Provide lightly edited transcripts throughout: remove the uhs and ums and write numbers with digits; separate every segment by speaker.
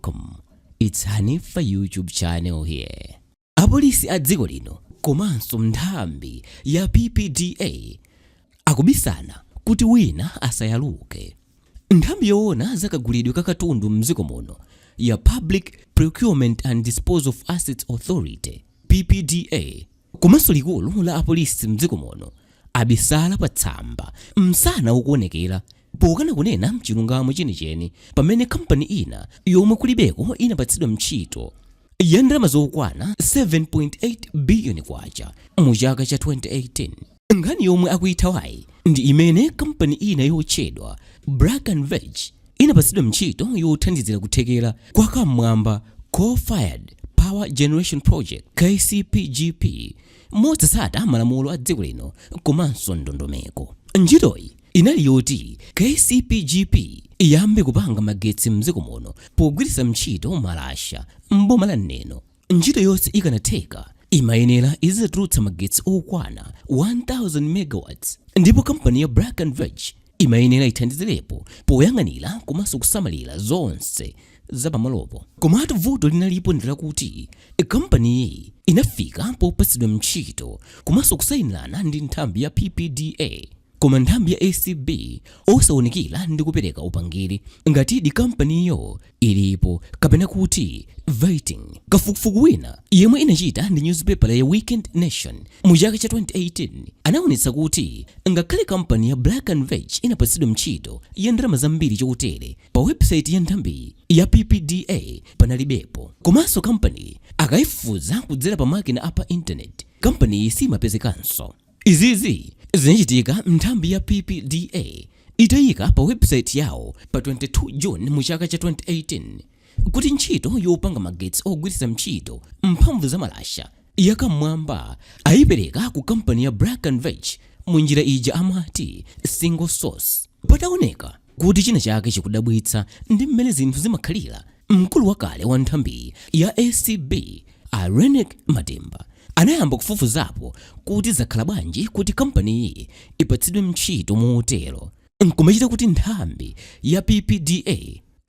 Speaker 1: Welcome. It's Hanifa YouTube channel here. Apolisi a dziko lino komanso nthambi ya PPDA akubisana kuti wina asayaluke. Nthambi yoona zakagulidwe ka katundu mdziko muno ya Public Procurement and Disposal of Assets Authority, PPDA, komanso likulu la apolisi mdziko muno abisala pa tsamba msana ukuonekera pokana kunena mchilungamo chenicheni pamene kampani ina yomwe kulibeko inapatsidwa ntchito ya ndalama zokwana 7.8 biliyoni kwacha mu chaka cha 2018. Nkhani yomwe akuyithawayi ndi imene kampani ina yotchedwa Black and Veatch inapatsidwa ntchito yothandizira kuthekera kwa Kamwamba Coal Fired Power Generation Project, KCPGP, motsata malamulo a dziko lino komanso ndondomeko. Ntchitoyi inali yoti KCPGP iyambe kupanga magetsi mdziko muno pogwiritsa ntchito malasha m'boma la Neno. Ntchito yonse ikanatheka imayenera izitulutsa magetsi okwana 1000 megawatts, ndipo kampani ya Black and Veatch imayenera ithandizirepo poyang'anira komanso kusamalira zonse zapamalopo. Komatu vuto linalipo ndi lakuti kampaniyi inafika popatsidwa ntchito komanso kusayinirana ndi nthambi ya PPDA, koma nthambi ya ACB osawunikira ndi kupereka upangiri ngatidi kampaniyo ilipo kapena kuti vetting. Kafukufuku wina yemwe inachita ndi newspaper ya Weekend Nation mu chaka cha 2018 anaonetsa kuti ngakhale kampani ya Black and Veatch inapatsidwa ntchito ya ndalama zambiri chotere, pa website ya nthambi ya PPDA panalibepo. Komanso kampani akayifufuza kudzera pa makina apa internet, kampani simapezekanso. Izizi zinachitika nthambi ya PPDA itayika pa website yawo pa 22 June mu chaka cha 2018 kuti ntchito yopanga magetsi ogwiritsa ntchito mphamvu za malasha yakamwamba ayipereka ku kampani ya Black and Veatch mu njira ija amati single source. Pataoneka kuti china chake chikudabwitsa ndi mmene zinthu zimakhalira, mkulu wakale wa nthambi ya ACB a Reyneck Matemba anayamba kufufuzapo kuti zakhala bwanji kuti kampaniyi ipatsidwe ntchito motero, nkumachita kuti nthambi ya PPDA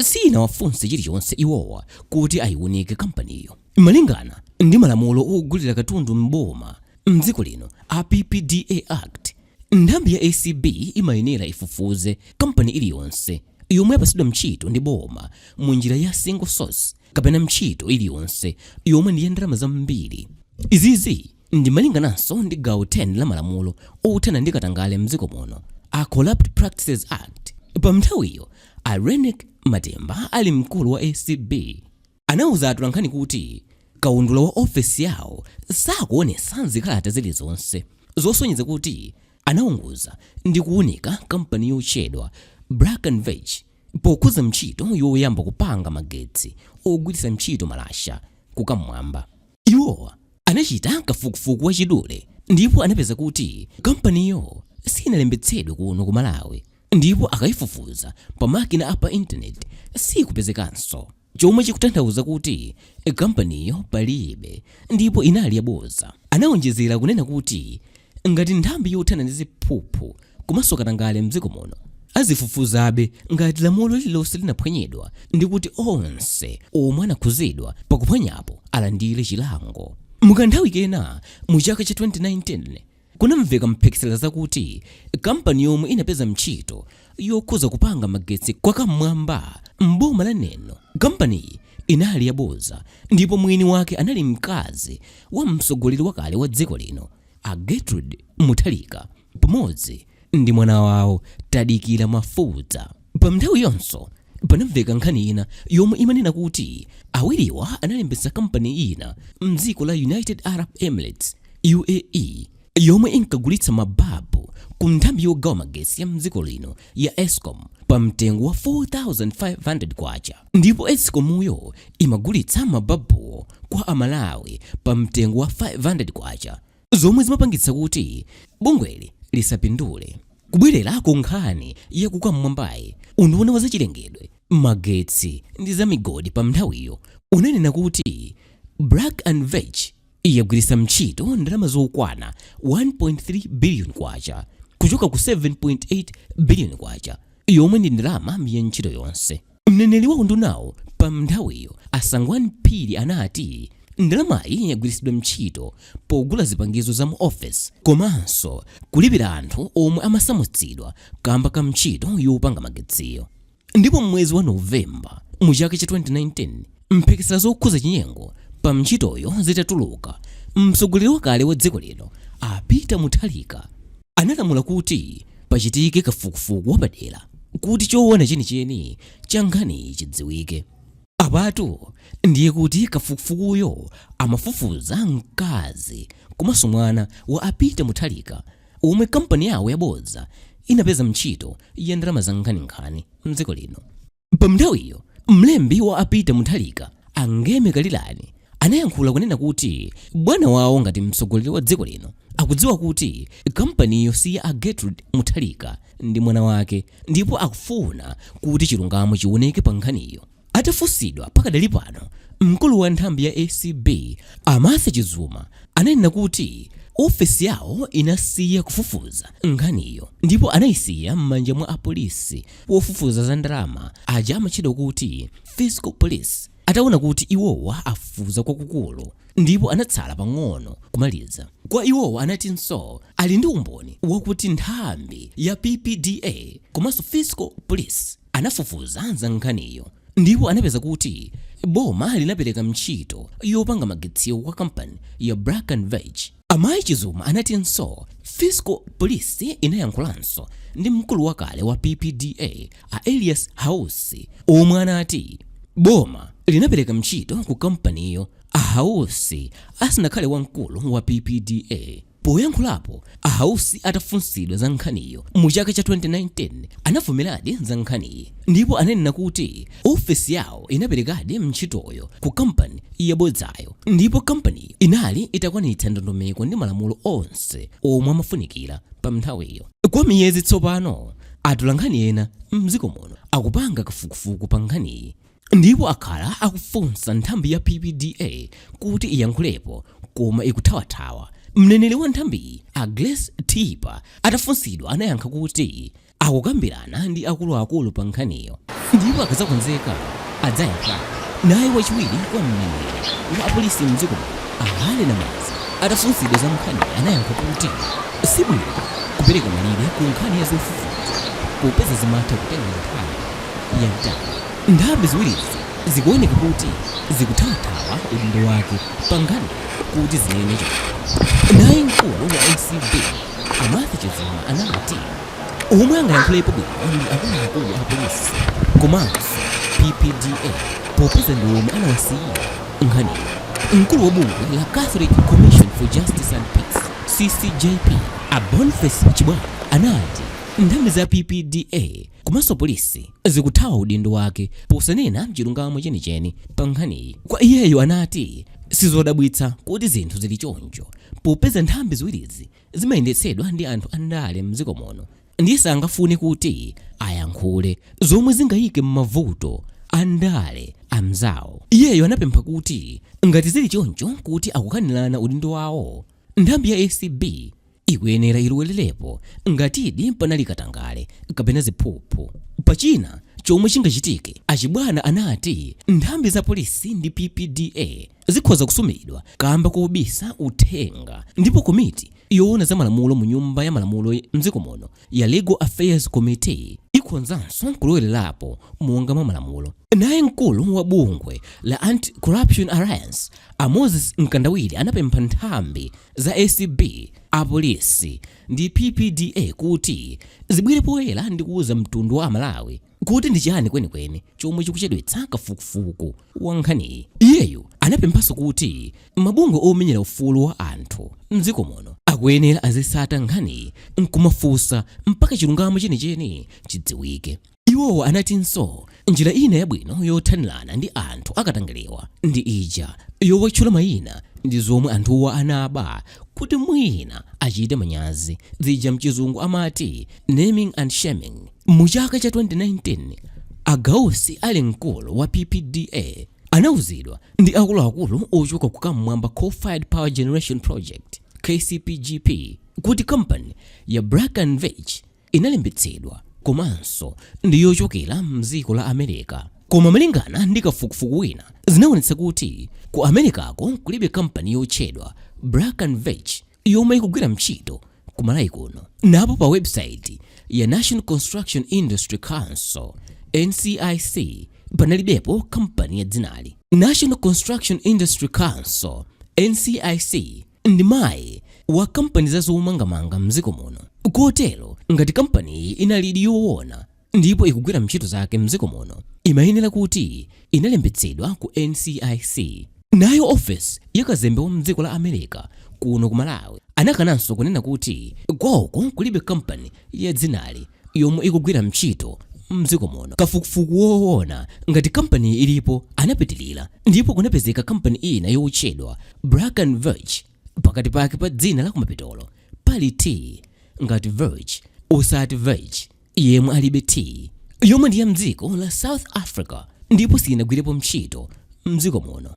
Speaker 1: sinawafunse chilichonse iwowa kuti ayiwunike kampaniyo. Malingana ndi malamulo ogulira katundu m'boma mdziko lino a PPDA Act, nthambi ya ACB imayenera ifufuze kampani iliyonse yomwe yapatsidwa ntchito ndi boma mu njira ya single source kapena ntchito iliyonse yomwe ndi ya ndalama zambiri. Izizi ndi malingananso ndi gawo 10 la malamulo othana ndi katangale mdziko muno a Corrupt Practices Act. Pa nthawiyo a Reyneck Matemba ali mkulu wa ACB anawuza atolankhani kuti kaundula wa ofesi yawo sakuonetsa zikalata zilizonse zosonyeza kuti anaunguza ndi kuwunika kampani yotchedwa Black and Veatch pokhuza ntchito yoyamba kupanga magetsi ogwiritsa ntchito malasha kukamwamba. Iwowa anachita kafukufuku wachidule ndipo anapeza kuti kampaniyo sinalembetsedwe kuno ku Malawi, ndipo akayifufuza pa makina apa intaneti sikupezekanso, chomwe chikutanthauza kuti kampaniyo palibe ndipo inali yaboza. Anawonjezera kunena kuti ngati nthambi yothana ndi ziphuphu komanso katangale mdziko muno azifufuzabe ngati lamulo lililonse linaphwanyidwa ndi kuti onse omwe anakhuzidwa pakuphwanyapo alandire chilango. Mukanthawi kena mu chaka cha 2019 kunamveka mphekesera zakuti kampani yomwe inapeza ntchito yokhuza kupanga magetsi kwa Kamwamba m'boma la Neno, kampaniyi inali yaboza ndipo mwini wake anali mkazi wa mtsogoleri wakale wa dziko lino a Gertrude Mutharika pamodzi ndi mwana wawo Tadikira Mafudza. Pa nthawi yonso panamveka nkhani ina yomwe imanena kuti awiriwa analembetsa kampani ina mdziko la United Arab Emirates, UAE, yomwe inkagulitsa mababu ku nthambi yogawa magetsi ya mdziko lino ya ESCOM pa mtengo wa 4500 kwacha, ndipo ESCOMuyo imagulitsa mababuwo kwa Amalawi pa mtengo wa 500 kwacha, zomwe zimapangitsa kuti bungweli lisapindule. Kubwerera ku nkhani yakukamwambayi, unduna wa zachilengedwe, magetsi ndi zamigodi pa nthawiyo unanena kuti Black and Veatch yagwiritsa ntchito ndalama zokwana 1.3 billion kwacha kuchoka ku 7.8 billion kwacha yomwe ndi ndalama ya ntchito yonse. Mneneri wa undunawo pa nthawiyo, a Sangwani Phiri, anati ndalamayi yagwiritsidwa ntchito pogula zipangizo za mu office komanso kulipira anthu omwe amasamutsidwa kamba ka ntchito yopanga magetsiyo. Ndipo mwezi wa Novemba mu chaka cha 2019, mphekesera zokhuza chinyengo pa ntchitoyo zitatuluka, mtsogoleri wakale wa dziko lino a Peter Mutharika analamula kuti pachitike kafukufuku wapadera kuti choona chenicheni cha nkhaniyi chidziwike. Apatu ndiye kuti kafukufukuyo amafufuza mkazi komanso mwana wa a Peter Mutharika omwe kampani yawo yabodza inapeza ntchito ya ndalama za nkhaninkhani mdziko lino. Pa nthawiyo, mlembi wa a Peter Mutharika, a Ngeme Kalirani, anayankhula kunena kuti bwana wawo ngati mtsogoleri wa dziko lino akudziwa kuti kampaniyo si ya a Gertrude Mutharika ndi mwana wake ndipo akufuna kuti chilungamo chioneke pa nkhaniyo. Atafunsidwa pakadali pano, mkulu wa nthambi ya ACB, a Martha Chizuma, ananena kuti ofesi yawo inasiya kufufuza nkhaniyo ndipo anayisiya m'manja mwa apolisi wofufuza za ndalama aja amatchedwa kuti Fiscal Police, ataona kuti iwowa afufuza kwakukulu ndipo anatsala pang'ono kumaliza. Kwa iwowa anatinso ali ndi umboni wakuti nthambi ya PPDA komanso Fiscal Police anafufuza za nkhaniyo ndipo anapeza kuti boma linapereka ntchito yopanga magetsiyo kwa kampani ya Black and Veatch. Amayi Chizuma anatinso Fiscal Police inayankhulanso ndi mkulu wakale wa PPDA, a Elias Hausi, omwe anati boma linapereka ntchito ku kampaniyo a Hausi asanakhale wamkulu wa PPDA. Poyankhulapo, a Hausi atafunsidwa za nkhaniyo mu chaka cha 2019, anavomeradi za nkhaniyi ndipo ananena kuti ofesi yawo inaperekadi ntchitoyo ku kampani yabodzayo ndipo kampaniyo inali itakwanitsa ndondomeko ndi malamulo onse omwe amafunikira pa nthawiyo. Kwa miyezi tsopano, atolankhani ena mdziko muno akupanga kafukufuku pa nkhaniyi ndipo akhala akufunsa nthambi ya PPDA kuti iyankhulepo, koma ikuthawathawa. Mneneri wa nthambiyi, a Grace Thipa, atafunsidwa anayankha kuti akukambirana ndi akuluakulu pa nkhaniyo ndipo akadzakonzeka adzayankhulapo. Naye wachiwiri kwa mneneri wa apolisi mdziko muno, a Harry Namwaza, atafunsidwa za nkhaniyi anayankha kuti sibwino kupereka malire ku nkhani ya zofufuza popeza zimatha kutenga nthawi yayitali. Nthambi ziwirizi zikuoneka kuti zikuthawathawa udindo wake pa nkhani kuti zinene chilungamo. Naye mkulu wa ACB, a Martha Chizuma, anati omwe angayankhulepo bwino ndi akuluakulu a polisi komanso PPDA popeza ndi omwe anawasiyira nkhaniyo. Mkulu wa bungwe la Catholic Commission for Justice and Peace, CCJP, a Boniface Chibwana, anati nthambi za PPDA komanso polisi zikuthawa udindo wake posanena chilungamo chenicheni pa nkhaniyi. Kwa iyeyo anati sizodabwitsa kuti zinthu zili choncho popeza nthambi ziwirizi zimayendetsedwa ndi anthu andale mdziko muno, ndiye sangafune kuti ayankhule zomwe zingayike m'mavuto andale amzawo. Iyeyo anapempha kuti ngati zili choncho kuti akukanirana udindo wawo, nthambi ya ACB ikuyenera ilowererepo ngatidi panali katangale kapena ziphuphu. Pachina chomwe chingachitike, Achibwana anati nthambi za polisi ndi PPDA zikhoza kusumidwa kamba kobisa uthenga, ndipo komiti yoona za malamulo mu Nyumba ya Malamulo mdziko muno ya Legal Affairs Committee ikhonzanso kulowererapo monga mwa malamulo. Naye mkulu wa bungwe la Anti-Corruption Alliance, a Moses Mkandawire, anapempha nthambi za ACB, apolisi ndi PPDA kuti zibwere poyera ndi kuwuza mtundu wa Amalawi kuti ndi chani kwenikweni chomwe chikuchedwetsa kafukufuku wa nkhaniyi. Iyeyu anapemphanso kuti mabungwe omenyera ufulu wa anthu mdziko muno akuyenera azisata nkhaniyi nkumafunsa mpaka chilungamo chenicheni chidziwike. Iwowo anatinso njira ina yabwino yothanirana ndi anthu akatangalewa ndi ija yowatchula mayina ndi zomwe anthuwa anaba kuti mwina achite manyazi, zija mchizungu amati naming and shaming. Mu chaka cha 2019, a Gausi ali mkulu wa PPDA anauzidwa ndi akuluakulu ochoka ku Kamwamba Coal-Fired Power Generation Project, KCPGP, kuti kampani ya Black and Veatch inalembetsedwa komanso ndi yochokera mdziko la America. Koma malingana ndi kafukufuku wina, zinaonetsa kuti ku Americako kulibe kampani yotchedwa Black and Veatch yomwe ikugwira ntchito ku Malawi kuno. Napo pa website ya National Construction Industry Council, NCIC, panalibepo kampani ya dzinali. National Construction Industry Council, NCIC, ndi mayi wa kampani za zomangamanga mdziko muno. Kotero ngati kampani inalidi yoona ndipo ikugwira ntchito zake mdziko muno, imayenera kuti inalembetsedwa ku NCIC. Nayo ofesi ya kazembe wa mdziko la America kuno ku Malawi anakananso kunena kuti kwawoko kulibe kampani ya dzinali yomwe ikugwira ntchito mdziko muno. Kafukufuku woona ngati kampani ilipo anapitilira ndipo kunapezeka kampani ina yotchedwa Black and Veatch. Pakati pake pa dzina la kumapetolo pali T ngati Verge, osati Verge yemwe alibe T, yomwe ndi ya mdziko la South Africa ndipo sinagwirepo ntchito mdziko muno.